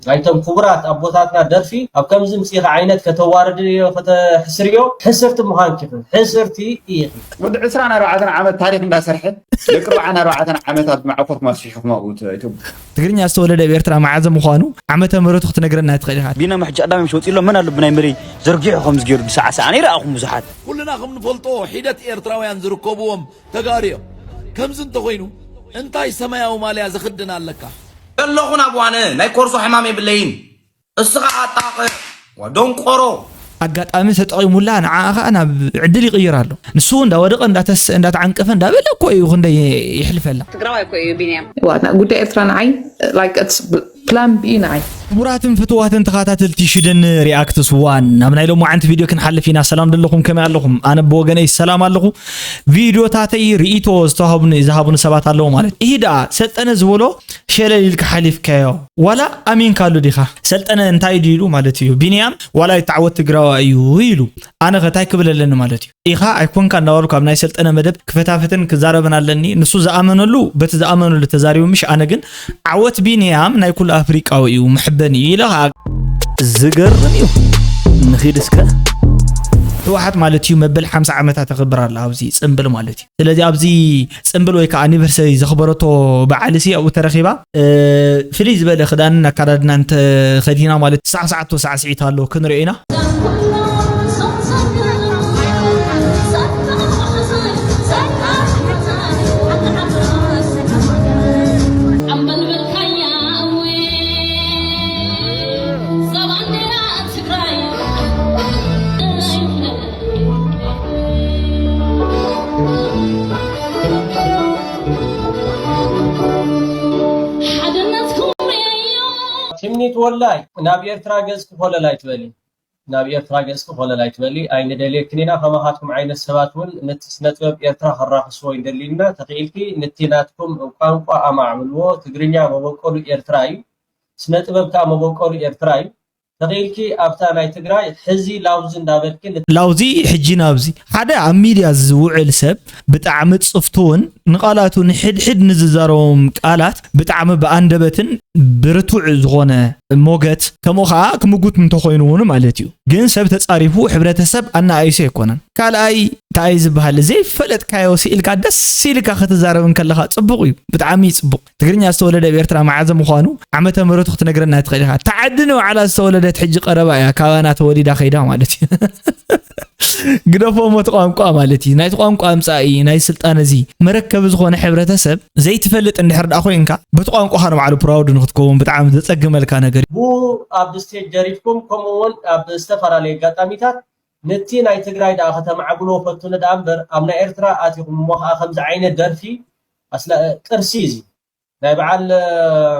ናይቶም ክቡራት ኣቦታትና ደርፊ ኣብ ከምዚ ምጽኢኺ ዓይነት ከተዋርድዮ ከተሕስርዮ ሕስርቲ ምዃንኪ ኢኺ። ሕስርቲ ኢኺ። ወዲ ዕስራን ኣርባዕተን ዓመት ታሪኽ እንዳሰርሐ፣ ደቂ ኣርባዓን ኣርባዕተን ዓመታት ማዕኮርኩም ኣስፊሕኩም ኣብኡ ተ-፣ ትብሉ። ትግርኛ ዝተወለደ ኣብ ኤርትራ መዓዘ ምዃኑ ዓመተ ምህረቱ ክትነግረና ትኽእል ኢኻ። ቢና መሕጂ ኣዳም ምሽ ወፂሎ መን ኣሎ ብናይ መሪ ዘርጊሑ ከምዚ ገይሩ ድሰዓ ሰዓ ነይረኣኹም ብዙሓት። ኩልና ከም ንፈልጦ ሒደት ኤርትራውያን ዝርከብዎም ተጋሩ እዮም። ከምዚ እንተኾይኑ እንታይ ሰማያዊ ማልያ ዘኽድን ኣለካ? ዘለኹ ናብ ዋነ ናይ ኮርሶ ሕማም የብለይን። እስኻ ኣጣቐ ወደንቆሮ። ኣጋጣሚ ተጠቒሙላ ንዓኣ ኸኣ ናብ ዕድል ይቕይር ኣሎ። ንሱ እንዳወደቐ እንዳተስ እንዳተዓንቀፈ እንዳበለ እኮ እዩ ክንደይ ይሕልፈላ። ትግራዋይ እኮ እዩ ቢንያም። ዋ፣ ና-፣ ጉዳይ ኤርትራ ንዓይ፣ like, it's plan B ንዓይ። ክቡራትን ፍትዋትን ተኸታተልቲ ሽደን ሪኣክትስ ዋን፣ ናብ ናይ ሎማዓንቲ ቪድዮ ክንሓልፍ ኢና። ሰላም ደለኹም፣ ከመይ ኣለኹም? ኣነ ብወገነይ ሰላም ኣለኹ። ቪድዮታተይ ርእይቶ ዝተዋህቡኒ፣ ዝሃቡኒ ሰባት ኣለዉ ማለት። ይህ ደኣ ሰልጠነ ዝበሎ ሸለል ኢልካ ሓሊፍካዮ፣ ዋላ ኣሚንካሉ ዲኻ? ሰልጠነ እንታይ ድዩ ኢሉ ማለት እዩ? ቢንያም ዋላ ይተዓወት ትግራዋይ እዩ ኢሉ። ኣነ ኸ እንታይ ክብል ኣለኒ ማለት እዩ? ኢኻ ኣይኮንካ እንዳበልኩ ኣብ ናይ ሰልጠነ መደብ ክፈታፈትን ክዛረብን ኣለኒ። ንሱ ዝኣመነሉ በቲ ዝኣመነሉ ተዛሪቡ፣ ምሽ ኣነ ግን ዓወት ቢንያም ናይ ኩሉ ኣፍሪቃዊ እዩ፣ መሐበኒ ኢለ ኸኣ። ዝገርም እዩ። ንኺድ እስከ። ህወሓት ማለት እዩ መበል ሓምሳ ዓመታ ተኽብር ኣላ ኣብዚ ጽምብል ማለት እዩ። ስለዚ ኣብዚ ጽምብል ወይ ከዓ ኣኒቨርሰሪ ዘኽበረቶ በዓል ሲ ኣብኡ ተረኺባ፣ እ፣ ፍልይ ዝበለ ክዳንን ኣካዳድናን ተኸዲና ማለት ሳዕሳዕቶ ሳዕስዒት ኣሎ ክንሪኦ ኢና። ትምኒት ወላይ ናብ ኤርትራ ገጽኪ ኮለል ኣይትበሊ። ናብ ኤርትራ ገጽኪ ኮለል ኣይትበሊ። ኣይንደልየክን ኢና። ከማኻትኩም ዓይነት ሰባት እውን ነቲ ስነ ጥበብ ኤርትራ ከራኽስዎ ይንደሊ ኢና። ተኽኢልኪ ነቲ ናትኩም ቋንቋ ኣማዕብልዎ። ትግርኛ መበቆሉ ኤርትራ እዩ። ስነ ጥበብ ከኣ መበቆሉ ኤርትራ እዩ። ተኽኢልኪ ኣብታ ናይ ትግራይ ሕዚ ላውዚ እንዳበልኪ ን- ላውዚ ሕጂ ናብዚ ሓደ ኣብ ሚድያ ዝውዕል ሰብ ብጣዕሚ ጽፍቱውን ንቃላቱ ንሕድሕድ ንዝዛረቦም ቃላት ብጣዕሚ ብኣንደበትን ብርቱዕ ዝኾነ ሞገት ከምኡ ኸዓ ክምጉት እንተኾይኑ እውን ማለት እዩ። ግን ሰብ ተጻሪፉ ሕብረተሰብ ኣናኣይሱ ኣይኮነን። ካልኣይ እንታይ ዝበሃል ዘይፈለጥካዮ ስኢልካ ደስ ኢልካ ክትዛረብ እንከለኻ ጽቡቕ እዩ፣ ብጣዕሚ ጽቡቕ። ትግርኛ ዝተወለደ ኣብ ኤርትራ መዓዘ ምዃኑ ዓመተ ምህረቱ ክትነግረና ትኽእል ኢኻ። ተዓዲ ንባዕላ ዝተወለደት ሕጂ ቀረባ እያ፣ ካባና ተወሊዳ ከይዳ ማለት እዩ። ግደፎ ሞት ቋንቋ ማለት እዩ። ናይቲ ቋንቋ ኣምጻኢ ናይ ስልጣን እዚ መረከቢ ዝኾነ ሕብረተሰብ ዘይትፈልጥ እንድሕር ደኣ ኮይንካ፣ በቲ ቋንቋኻ ንባዕሉ ፕራውድ ንክትከውን ብጣዕሚ ዘጸግመልካ ነገር እዩ። ብኡ ኣብ ስቴጅ ደሪፍኩም፣ ከምኡ እውን ኣብ ዝተፈላለዩ ኣጋጣሚታት ነቲ ናይ ትግራይ ደኣ ከተማዕብልዎ ፈትኑ ደኣ እምበር፣ ኣብ ናይ ኤርትራ ኣቲኹም እሞ ኸዓ ከምዚ ዓይነት ደርፊ ኣስላ-፣ ቅርሲ እዚ ናይ በዓል፣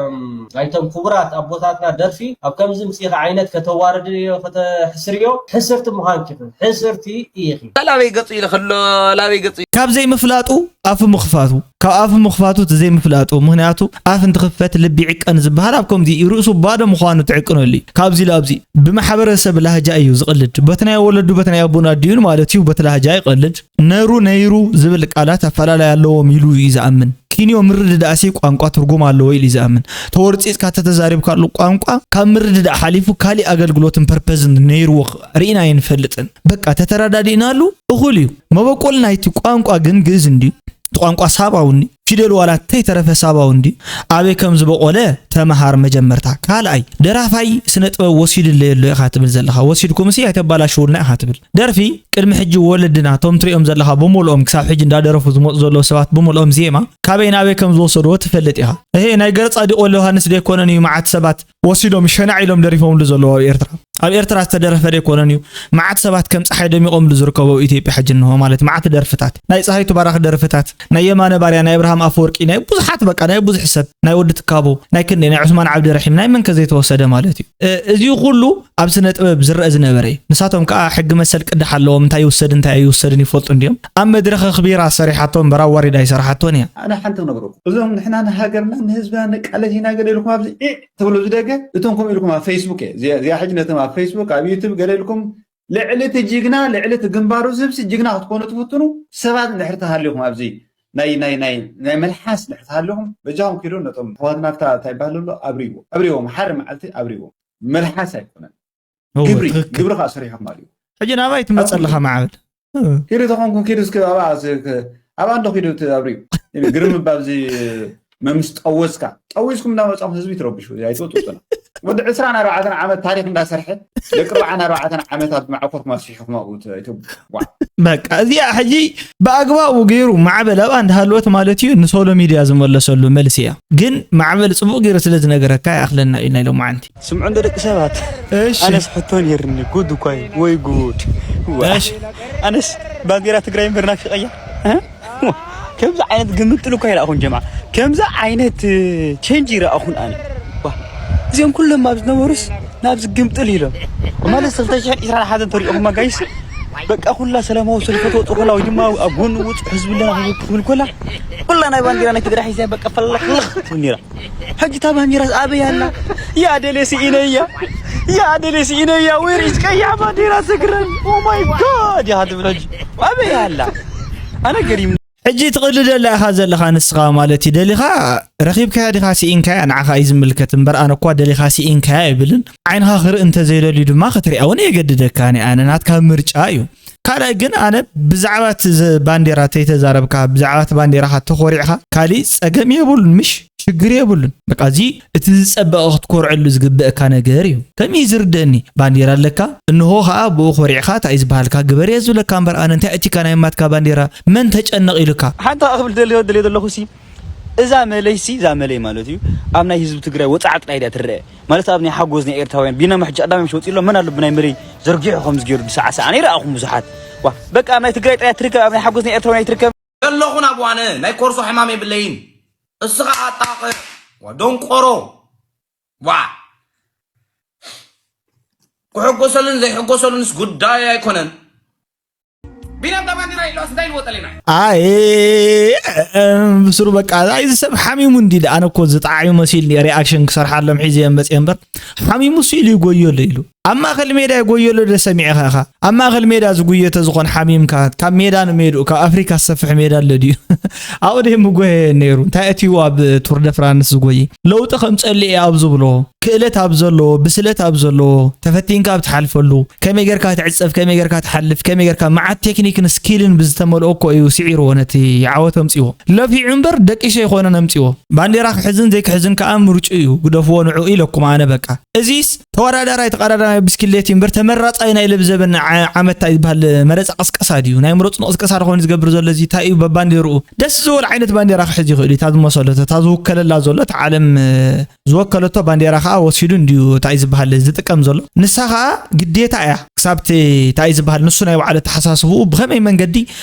እም፣ ናይቶም ክቡራት ኣቦታትና ደርፊ ኣብ ከምዚ ምጽኢኺ ዓይነት ከተዋርድዮ ከተሕስርዮ ሕስርቲ ምዃንኪ ኢኺ። ሕስርቲ ኢኺ። ላበይ ገጹ ኢለ ከሎ ላበይ ገጹ ካብ ዘይምፍላጡ ኣፉ ምኽፋቱ፣ ካብ ኣፉ ምኽፋቱ እቲ ዘይምፍላጡ፣ ምኽንያቱ ኣፍ እንትኽፈት ልቢ ይዕቀን ዝበሃል ኣብ ከምዚ እዩ፣ ርእሱ ባዶ ምዃኑ ትዕቅነሉ እዩ። ካብዚ ላብዚ ብማሕበረሰብ ላህጃ እዩ ዝቕልድ። በቲ ናይ ወለዱ በቲ ናይ ኣቦን ኣዲኡን ማለት እዩ፣ በቲ ላህጃ ይቐልድ። ነሩ ነይሩ ዝብል ቃላት ኣፈላላይ ኣለዎም ኢሉ እዩ ዝኣምን። ኪንዮ ምርድዳእሲ ቋንቋ ትርጉም ኣለዎ ኢሉ እዩ ዝኣምን። ተወርጺጽካ ተተዛሪብካሉ ቋንቋ ካብ ምርድዳእ ሓሊፉ ካሊእ ኣገልግሎትን ፐርፐዝን ነይርዎ ርኢና ኣይንፈልጥን። በቃ ተተረዳዲእናሉ እኹል እዩ። መበቆል ናይቲ ቋንቋ ግን ግእዝ እንድዩ። እቲ ቋንቋ ሳባዊ እንድዩ። ፊደል ዋላ ተይተረፈ ሳባዊ እንድዩ። ኣበይ ከም ዝበቆለ ተመሃር መጀመርታ። ካልኣይ፣ ደራፋይ ስነ ጥበብ ወሲዱለይ ኣሎ ኢኻ ትብል ዘለኻ። ወሲድኩምሲ ኣይተባላሽውልና ኢኻ ትብል። ደርፊ ቅድሚ ሕጂ ወለድና፣ እቶም ትሪኦም ዘለኻ ብምልኦም ክሳብ ሕጂ እንዳደረፉ ዝመፁ ዘለዉ ሰባት ብምልኦም ዜማ ካበይ ናበይ ከም ዝወሰድዎ ትፈልጥ ኢኻ። እሄ፣ ናይ ገረጻዲቅ ወልደዮሃንስ ደይኮነን እዩ መዓት ሰባት ወሲዶም ሸናዕ ኢሎም ደሪፎምሉ ዘለዉ ኣብ ኤርትራ። ኣብ ኤርትራ ዝተደረፈ ደይኮነን እዩ። መዓት ሰባት ከም ጸሓይ ደሚቖምሉ ዝርከቡ ኣብ ኢትዮጵያ ሕጂ እንሆ ማለት መዓት ደርፍታት፣ ናይ ጸሃይቱ ባራኺ ደርፍታት፣ ናይ የማነ ባርያ፣ ናይ ኣብርሃም ኣፈወርቂ፣ ናይ ብዙሓት በቃ ናይ ብዙሕ ሰብ፣ ናይ ወዲ ትካቦ፣ ናይ ክንደይ፣ ናይ ዑስማን ዓብደረሒም፣ ናይ መን ከ ዘይተወሰደ ማለት እዩ። እ-፣ እዚ ኩሉ ኣብ ስነ ጥበብ ዝረአ ዝነበረ እዩ። ንሳቶም ከኣ ሕጊ መሰል ቅዳሕ ኣለዎም፣ እንታይ ይውሰድ እንታይ ኣይውሰድን ይፈልጡ እንድዮም። ኣብ መድረኽ ኣኽቢራ ሰሪሓቶ እምበር ኣዋሪዳ ኣይሰርሓቶን እያ። ኣነ ሓንቲ ክነግረኩም፣ እዞም ንሕና ንሃገርና ንህዝብና ንቃለስ ኢና ገለ ኢልኩም ኣብዚ ዒዕ ትብሉ ዝደገ፣ እቶም ከምኡ ኢልኩም ኣብ ፌስቡክ እየ፣ እዚኣ፣ እዚኣ ሕጂ ነቶም ኣብ ፌስቡክ፣ ኣብ ዩቱብ ገለ ኢልኩም ልዕሊ እቲ ጅግና፣ ልዕሊ እቲ ግንባሩ ዝህብሲ ጅግና ክትኮኑ ትፍትኑ ሰባት እንድሕር ተሃሊኹም ኣብዚ ናይ ናይ ናይ ናይ መልሓስ ድሕር ሃለኹም በጃኹም ኪዱ ነቶም ኣሕዋትና ኣብታ እንታይ ይበሃል ኣሎ ኣብሪዎ ኣብሪዎም ሓደ መዓልቲ ኣብሪዎም። መልሓስ ኣይኮነን። እወ፣ ግብሪ ትኽክል። ግብሪ ከዓ ሰሪሖም ማለት እዩ። ሕጂ ናባይ ትመፅእ ኣለኻ ማዕበል። ኪዱ ተኾንኩም ኪዱ እስኪ ኣብኣ ዝ- ክ- ኣብኣ እንዶ ኪዱ ት- ኣብሪዩ ግርም ባብዚ መምስ ጠወዝካ ጠዊዝኩም እናመፃኹም ህዝቢ ትረብሹ ኣይትወጡ። ወዲ ዕስራን ኣርባዕተን ዓመት ታሪክ እንዳሰርሐ ደቂ ኣርባዓን ኣርባዕተን ዓመታት መዓኮርኩም ኣስፊሕኩም ኣብኡ ት- ኣይትቡ። ዋ። በቃ እዚኣ ሕጂ ብኣግባቡ ገይሩ ማዕበል ኣብኣ እንዳሃለወት ማለት እዩ ንሶሎ ሚድያ ዝመለሰሉ መልሲ እያ። ግን ማዕበል ፅቡቅ ገይሩ ስለ ዝነገረካ ይኣኽለና እዩ ናይ ሎማዓንቲ። ስምዑ እንዶ ደቂ ሰባት እሺ ኣነስ ሕቶ ነይርኒ ጉድ እኳ እዩ ወይ ጉድ ዋ። እሺ ኣነስ ባንዲራ ትግራይ እምበር ናፊቀያ እ? ከምዚ ዓይነት ግምጥል እኳ ይረኣኹን ጀማ ከምዚ ዓይነት ቸንጅ ይረኣኹን ኣነ ዋ። እዚኦም ኩሎም ኣብ ዝነበሩስ ናብዚ ግምጥል ኢሎም ማለት ሰለስተ ሽሕን ዕስራን ሓደን ተሪኦኹማ ጋይስ በቃ ኩላ ሰላማዊ ሰልፊ ትወፁ ኮላ ወይ ድማ ኣብ ጎኒ ውፁ ህዝቢ ኣለና ክብል ኮላ ኩላ ናይ ባንዲራ ናይ ትግራይ ሒዛ በቃ ፈለኽለኽ ትብል ነይራ። ሕጂ እታ ባንዲራ ኣበይ ኣላ? ያ ደሌ ስኢነያ ያ ደሌ ስኢነያ where is ቀያ ባንዲራ ትግራይ? Oh my God ያ ትብል ሕጂ ኣበይ ኣላ? ኣነ ገሪም ሕጂ ትቕልደላ ኢኻ ዘለኻ ንስኻ ማለት እዩ ደሊኻ ረኺብካያ ዲኻ ስኢንካያ ንዓኻ እዩ ዝምልከት እምበር ኣነ እኳ ደሊኻ ስኢንካያ ይብልን ዓይንኻ ክርኢ እንተዘይደልዩ ድማ ክትሪኣ እውን የገድደካኒ ኣነ ናትካ ምርጫ እዩ ካልኣይ ግን ኣነ ብዛዕባ እቲ ዘ- ባንዴራ ተይተዛረብካ ብዛዕባ እቲ ባንዴራኻ ተኾሪዕኻ ካሊእ ፀገም የብሉን ምሽ ሽግር የብሉን በቃ እዚ እቲ ዝፀበቐ ክትኮርዐሉ ዝግበእካ ነገር እዩ ከምኡ እዩ ዝርደኒ ባንዴራ ኣለካ እንሆ ከዓ ብኡ ኮሪዕኻ እንታይ ዝበሃልካ ግበር እየ ዝብለካ እምበር ኣነ እንታይ እቲካ ናይ ማትካ ባንዴራ መን ተጨነቕ ኢሉካ ሓንቲ ክብል ደልዮ ደልዮ ዘለኹ ሲ እዛ መለይ ሲ እዛ መለይ ማለት እዩ ኣብ ናይ ህዝቢ ትግራይ ወፃዓ ጥራይ ድያ ትረአ ማለት ኣብ ናይ ሓጎስ ናይ ኤርትራውያን ቢናማ ሕጂ ቀዳማይ ምሽ ወፂሎም መን ኣሎ ብናይ መለይ ዘርጊሑ ከምዚ ገይሩ ዝሰዓሰዓ ነይረ ኣኹም ብዙሓት ዋ በቃ ኣብ ናይ ትግራይ ጥራይ ትርከብ ኣብ ናይ ሓጎስ ናይ ኤርትራውያን ኣይትርከብ ዘለኹ ናብ ዋነ ናይ ኮርሶ ሕማም የብለይን። እስኻ ኣጣቕዕ ዋ ደንቆሮ ዋ ክሕጎሰሉን ዘይሕጎሰሉንስ ጉዳይ ኣይኮነን። ቢናም ተባንዲራ ኢሎስ እንታይ ልወጠለና ኣይ ብስሩ በቃ ኣይ እዚ ሰብ ሓሚሙ እንዲ ኣነ እኮ ዝጠዓዩ መሲልኒ ሪኣክሽን ክሰርሓሎም ሒዘ መፅአ እምበር ሓሚሙ ሱ ኢሉ ይጎየሉ ኢሉ ኣብ ማእኸል ሜዳ ይጎየሉ ዶ ሰሚዕኻ ኢኻ ኣብ ማእኸል ሜዳ ዝጉየ ተዝኾን ሓሚምካ ካብ ሜዳ ንሜድኡ ካብ ኣፍሪካ ዝሰፍሕ ሜዳ ኣሎ ድዩ ኣብኡ ደይ ምጎየ ነይሩ እንታይ እትዩ ኣብ ቱር ደ ፍራንስ ዝጎየ ለውጢ ከምፀሉ እየ ኣብ ዝብሎ ክእለት ኣብ ዘለዎ ብስለት ኣብ ዘለዎ ተፈቲንካ ኣብ ትሓልፈሉ ከመይ ጌርካ ትዕፀፍ ከመይ ጌርካ ትሓልፍ ከመይ ጌርካ መዓት ቴክኒክን ስኪልን ብዝተመልኦ እኮ እዩ ስዒርዎ ነቲ ዓወት ኣምፅዎ ለፊዑ እምበር ደቂሸ ይኮነን ኣምፅዎ ባንዴራ ክሕዝን ዘይክሕዝን ከዓ ምርጭኡ እዩ ግደፍዎ ንዑ ኢለኩም ኣነ በቃ እዚስ ተወዳዳራይ ተቐዳዳማይ ብስክሌት እዩ እምበር ተመራፃይ ናይ ልብዘበን ዓመት እንታይ ዝበሃል መረፃ ቅስቀሳ ድዩ ናይ ምረፁ ንቅስቀሳ ዶ ኮይኑ ዝገብር ዘሎ እዚ እንታይ እዩ በባንዴርኡ ደስ ዝበል ዓይነት ባንዴራ ክሕዝ ይኽእል እዩ እታ ዝመሰለቶ እታ ዝውከለላ ዘሎ እቲ ዓለም ዝወከለቶ ባንዴራ ከዓ ወሲዱ እንድዩ እንታይ ዝበሃል ዝጥቀም ዘሎ ንሳ ከዓ ግዴታ እያ ክሳብ እቲ እንታይ ዝበሃል ንሱ ናይ ባዕሉ ኣተሓሳስብኡ ብኸመይ መንገዲ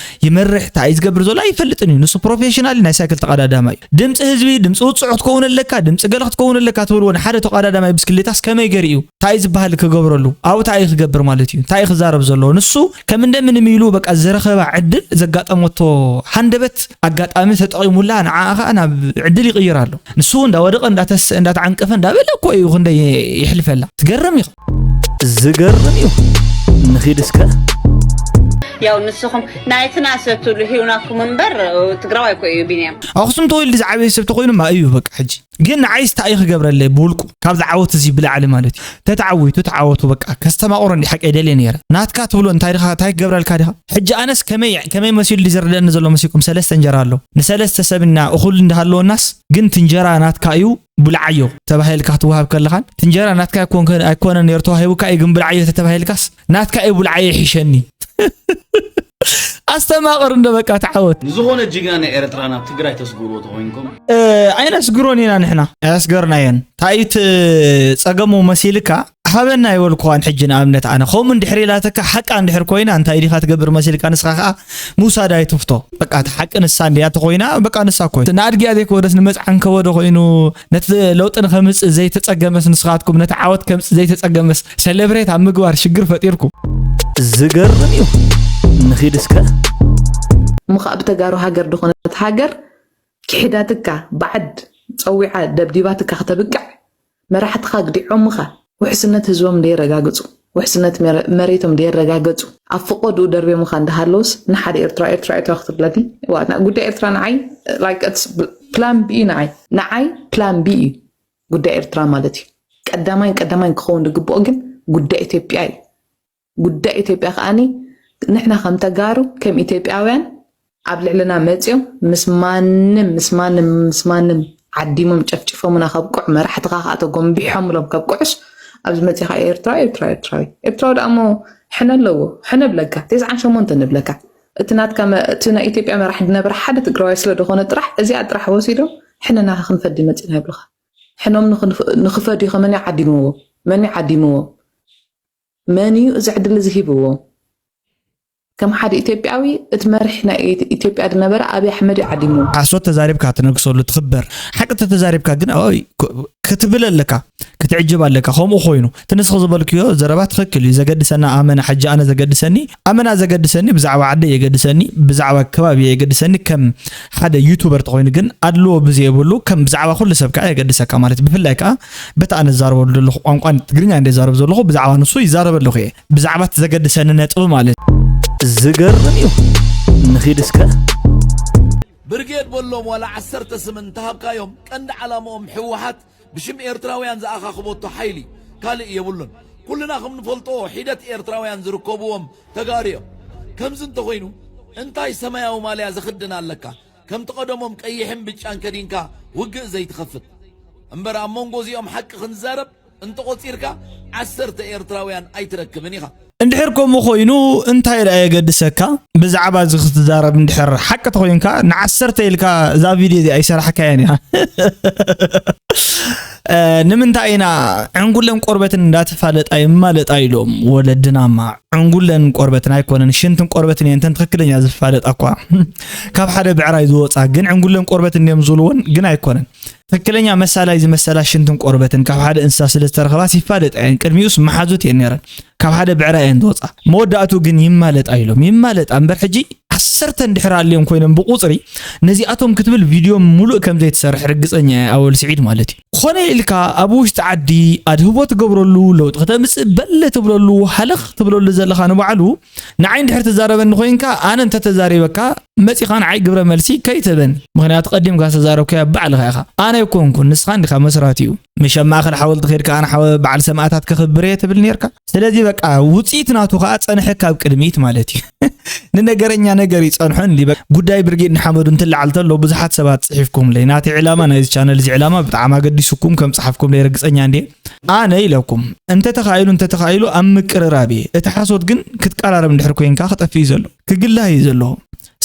ይመርሕ እንታይ ዝገብር ዘሎ ኣይፈልጥን እዩ ንሱ ፕሮፌሽናል ናይ ሳይክል ተቐዳዳማ እዩ ድምፂ ህዝቢ ድምፂ ውፅዑ ክትከውን ኣለካ ድምፂ ገለ ክትከውን ኣለካ ትብልዎ ንሓደ ተቐዳዳማይ ብስክሌታስ ከመይ ገይሩ እዩ እንታይ ዝበሃል ክገብረሉ ኣብኡ እንታይ ክገብር ማለት እዩ እንታይ ክዛረብ ዘለዎ ንሱ ከም እንደምንም ኢሉ በቃ ዝረኸባ ዕድል ዘጋጠመቶ ሃንደበት ኣጋጣሚ ተጠቒሙላ ንዓኣ ከዓ ናብ ዕድል ይቕይር ኣሎ ንሱ እንዳወደቐ እንዳተስእ እንዳተዓንቀፈ እንዳበለ እኮ እዩ ክንደይ ይሕልፈላ ትገርም እዩ ዝገርም እዩ ንኺድ እስከ ያው ንስኹም ናይትና ሰትሉ ሂውናኩም እምበር ትግራዋይ እኮ እዩ ቢንያም ኣኽሱም ተወልዲ ዝዓበየ ሰብ ተኮይኑማ እዩ በቃ ሕጂ ግን ንዓይስ እንታይ ክገብረለይ ብውልቁ ካብ ዝዓወት እዚ ብላዕሊ ማለት እዩ ተተዓዊቱ ተዓወቱ በቃ ከስተማቕሮ እንዲ ሓቂ ደልየ ነይረ ናትካ ትብሎ እንታይ ድኻ እንታይ ክገብረልካ ዲኻ ሕጂ ኣነስ ከመይ ከመይ መሲሉ ድዩ ዝርደአኒ ዘሎ መሲኩም ሰለስተ እንጀራ ኣሎ ንሰለስተ ሰብ እና እኹል እንዳሃለወናስ ግን ትንጀራ ናትካ እዩ ብልዓዮ ተባሂልካ ክትወሃብ ከለኻን ትንጀራ ናትካ ኣይኮነ ነይሩ ተዋሂቡካ እዩ ግን ብልዓዮ ተተባሂልካስ ናትካ እዩ ብልዓዮ ይሕሸኒ ኣስተማቕር እንዶ በቃ ተዓወት ንዝኾነ ጅግና ናይ ኤርትራ ናብ ትግራይ ተስግርዎ ተኾይንኩም ኣይነስግሮን ኢና ንሕና ኣያስገርናየን ታይት ፀገሙ መሲልካ ሃበና ይበልኩኻን ሕጂ ንኣብነት ኣነ ከምኡ እንድሕር ኢላተካ ሓቃ እንድሕር ኮይና እንታይ ዲኻ ትገብር መሲልካ ንስኻ ከዓ ምውሳድ ኣይትፍቶ በቃ እቲ ሓቂ ንሳ እንድያ ተኮይና በቃ ንሳ ኮይ ንኣድጊያ ዘይከወደስ ንመፅዓን ከወደ ኮይኑ ነቲ ለውጢ ንኸምፅእ ዘይተፀገመስ ንስኻትኩም ነቲ ዓወት ከምፅእ ዘይተፀገመስ ሰለብሬት ኣብ ምግባር ሽግር ፈጢርኩም ዝገርም እዩ ንኺድ እስከ እሞ ከዓ ብተጋሩ ሃገር ድኾነት ሃገር ክሒዳትካ ባዕድ ፀዊዓ ደብዲባትካ ክተብቅዕ መራሕትኻ ግዲዖምኻ ውሕስነት ህዝቦም ደየረጋግፁ ውሕስነት መሬቶም ደየረጋገጹ ኣብ ፍቆድኡ ደርብዮምኻ እንዳሃለውስ ንሓደ ኤርትራ ኤርትራ ኤርትራ ክትብለኒ? ጉዳይ ኤርትራ ንዓይ ፕላን ቢ ንዓይ ንዓይ ፕላን ቢ እዩ። ጉዳይ ኤርትራ ማለት እዩ። ቀዳማይን ቀዳማይን ክኸውን ዝግብኦ ግን ጉዳይ ኢትዮጵያ እዩ። ጉዳይ ኢትዮጵያ ከዓኒ ንሕና ከም ተጋሩ ከም ኢትዮጵያውያን ኣብ ልዕልና መፅዮም ምስ ማንም ምስ ማንም ምስ ማንም ዓዲሞም ጨፍጭፎምና ከብቅዑ መራሕትኻ ከዓ ተጎንቢሖምሎም ከብቅዑስ ኣብዚ መፂኻ ኤርትራ ኤርትራ ኤርትራዊ ኤርትራዊ ደኣ እሞ ሕነ ኣለዎ። ሕነ ብለካ ተስዓን ሸሞንተን ንብለካ እቲ ናትካ እቲ ናይ ኢትዮጵያ መራሒ ዝነበረ ሓደ ትግራዋይ ስለ ዝኾነ ጥራሕ እዚኣ ጥራሕ ወሲዶም ሕነ ናኻ ክንፈዲ መፂና ይብልኻ። ሕኖም ንኽፈድዩ ከመን ዓዲምዎ? መን ዓዲምዎ? መን እዩ እዚ ዕድል እዚ ሂብዎ? ከም ሓደ ኢትዮጵያዊ እቲ መርሒ ናይ ኢትዮጵያ ዝነበረ ኣብይ ኣሕመድ እዩ ዓዲምዎ። ሓሶት ተዛሪብካ ትነግሰሉ ትኽበር፣ ሓቂ ተተዛሪብካ ግን ክትብል ኣለካ፣ ክትዕጅብ ኣለካ። ከምኡ ኮይኑ እቲ ንስኺ ዝበልክዮ ዘረባ ትኽክል እዩ። ዘገድሰና ኣመና፣ ሕጂ ኣነ ዘገድሰኒ ኣመና ዘገድሰኒ ብዛዕባ ዓደይ የገድሰኒ፣ ብዛዕባ ከባቢ የገድሰኒ። ከም ሓደ ዩቱበር ተኮይኑ ግን ኣድልዎ ብዘየብሉ ከም ብዛዕባ ኩሉ ሰብ ከዓ የገድሰካ ማለት ብፍላይ ከዓ በቲ ኣነ ዝዛረበሉ ዘለኹ ቋንቋ ትግርኛ እንደ ዛረብ ዘለኹ ብዛዕባ ንሱ ይዛረብ ኣለኹ እየ። ብዛዕባ እቲ ዘገድሰኒ ነጥቢ ማለት ዝገርም እዩ። ንኺድ እስከ ብርጌድ በሎም ዋላ ዓሰርተ ስም እንተሃብካዮም ቀንዲ ዓላምኦም ህወሓት ብሽም ኤርትራውያን ዝኣኻኽበቶ ሓይሊ ካልእ የብሉን። ኩልና ከም ንፈልጦ ሒደት ኤርትራውያን ዝርከብዎም ተጋሩ እዮም። ከምዚ እንተኾይኑ እንታይ ሰማያዊ ማልያ ዘኽድን ኣለካ? ከምቲ ቀደሞም ቀይሕን ብጫን ከዲንካ ውግእ ዘይትኸፍት እምበር ኣብ መንጎ እዚኦም ሓቂ ክንዛረብ እንተቖጺርካ ዓሰርተ ኤርትራውያን ኣይትረክብን ኢኻ። እንድሕር ከምኡ ኮይኑ እንታይ ደኣ የገድሰካ? ብዛዕባ እዚ ክትዛረብ እንድሕር ሓቂ ተኾይንካ ንዓሰርተ ኢልካ እዛ ቪድዮ እዚኣ ኣይሰራሕካያን ኢኻ። ንምንታይ ኢና ዕንጉለን ቆርበትን እንዳተፋለጣ ይማለጣ ኢሎም ወለድናማ ዕንጉለን ቆርበትን ኣይኮነን ሽንትን ቆርበትን እየን ተን ትኽክለኛ ዝፋለጣ እኳ ካብ ሓደ ብዕራይ ዝወፃ ግን ዕንጉለን ቆርበትን እዮም ዝብልወን ግን ኣይኮነን ትክክለኛ መሳላይ ዝመሰላ ሽንትን ቆርበትን ካብ ሓደ እንስሳ ስለ ዝተረኸባስ ይፋለጣ እየን ቅድሚኡስ መሓዙት እየን ነይረን ካብ ሓደ ብዕራይ እየን ዝወፃ መወዳእቱ ግን ይማለጣ ኢሎም ይማለጣ እምበር ሕጂ ዓሰርተ እንድሕር ኣልዮም ኮይኖም ብቁፅሪ ነዚኣቶም ክትብል ቪድዮ ሙሉእ ከም ዘይትሰርሕ ርግፀኛ እየ ኣወል ስዒድ ማለት እዩ ኮነ ኢልካ ኣብ ውሽጢ ዓዲ ኣድህቦ ትገብረሉ ለውጢ ከተምፅእ በለ ትብለሉ ሃለኽ ትብለሉ ዘለኻ ንባዕሉ ንዓይ እንድሕር ትዛረበኒ ኮይንካ ኣነ እንተተዛሪበካ መፂኻ ንዓይ ግብረ መልሲ ከይትህበኒ ምክንያቱ ቀዲምካ ዝተዛረብካዮ ባዕልኻ ኢኻ ኣነ ኣይኮንኩን ንስኻ እንዲኻ መስራቲኡ ምሸ ማእኸል ሓወልቲ ከድካ ኣነ ሓወ በዓል ሰማእታት ከኽብር እየ ትብል ነርካ ስለዚ በቃ ውፅኢት ናቱ ከዓ ፀንሐካ ኣብ ቅድሚት ማለት እዩ ንነገረኛ ነገር ይፀንሖ እንዲ ጉዳይ ብርጌድ ንሓመዱ እንትለዓል ተሎ ብዙሓት ሰባት ፅሒፍኩምለይ ናተይ ዕላማ ናይዚ ቻነል እዚ ዕላማ ብጣዕሚ ኣገዲሱኩም ከም ፀሓፍኩምለይ ርግፀኛ እንዲ ኣነ ኢለኩም እንተተኻኢሉ እንተተኻኢሉ ኣብ ምቅርራብ እየ እቲ ሓሶት ግን ክትቀራረብ እንድሕር ኮይንካ ክጠፍእ እዩ ዘሎ ክግላህ እዩ ዘለዎ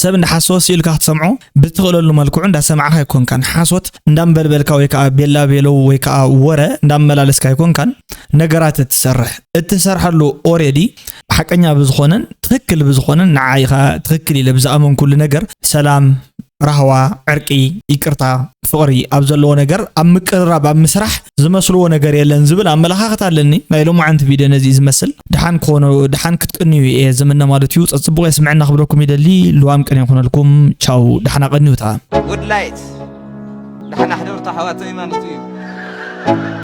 ሰብ እንዳሓሰወ ስኢልካ ክትሰምዖ ብትኽእለሉ መልክዑ እንዳሰማዕኻ ኣይኮንካን ሓሶት እንዳንበልበልካ ወይ ከዓ ቤላ ቤለው ወይ ከዓ ወረ እንዳመላለስካ ኣይኮንካን ነገራት እትሰርሕ እትሰርሐሉ already ሓቀኛ ብዝኾነን ትኽክል ብዝኾነን ንዓይ ኸዓ ትኽክል ኢለ ብዝኣመንኩሉ ነገር ሰላም ራህዋ ዕርቂ ይቅርታ ፍቕሪ ኣብ ዘለዎ ነገር ኣብ ምቅርራብ ኣብ ምስራሕ ዝመስልዎ ነገር የለን ዝብል ኣመለኻኽታ ኣለኒ ናይ ሎማዓንቲ ቪድዮ ነዚ ዝመስል ድሓን ክኾኑ ድሓን ክትቅንዩ እየ ዝምነ ማለት እዩ ጸጽቡቕ የስምዐና ክብለኩም ይደሊ ልዋም ቅን ይኹነልኩም ቻው ድሓና ቀንዩታ Good light ደሓና ሕደሩ ተሓዋተይ ማለት እዩ